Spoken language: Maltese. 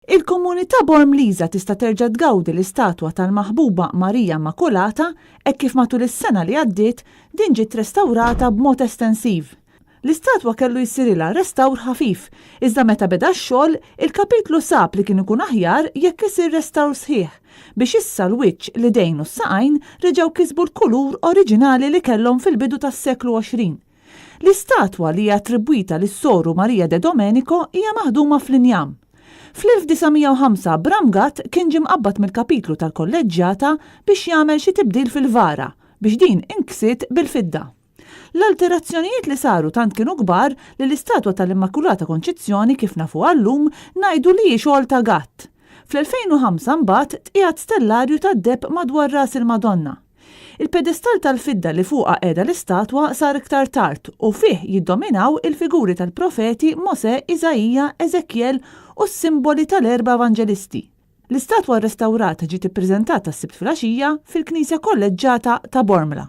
Il-komunità Bormliża tista' terġa' tgawdi l-istatwa tal-Maħbuba Marija Immakulata hekk kif matul is-sena li għaddiet din ġiet restawrata b'mod estensiv. L-istatwa kellu jsirilha restawr ħafif, iżda meta beda x-xogħol, il-kapitlu sab li kien ikun aħjar jekk isir restawr sħiħ, biex issa l-wiċċ, l-idejn u s-saqajn reġgħu kisbu l-kulur oriġinali li kellhom fil-bidu tas-seklu 20. L-istatwa li hija attribwita lis-Soru Maria de Domenico hija maħduma fl-injam. Fl-1905 Bram Gatt kien ġie mqabbad mill-Kapitlu tal-Kolleġġjata biex jagħmel xi tibdil fil-vara biex din inksiet bil-fidda. L-alterazzjonijiet li saru tant kienu kbar li l-istatwa tal-Immakulata Konċizzjoni kif nafuha llum ngħidu li hi xogħol ta' Gatt. Fl-2005 mbagħad tqiegħed stellarju tad-deheb madwar ras il-Madonna. Il-pedestall tal-fidda li fuqha qiegħda l-istatwa sar iktar tard u fih jiddominaw il-figuri tal-profeti Mosè, Iżaija, Eżekjel u s-simboli tal-erba' evanġelisti. L-istatwa rrestawrata ġiet ippreżentata s-Sibt filgħaxija fil-Knisja Kolleġġata ta' Bormla.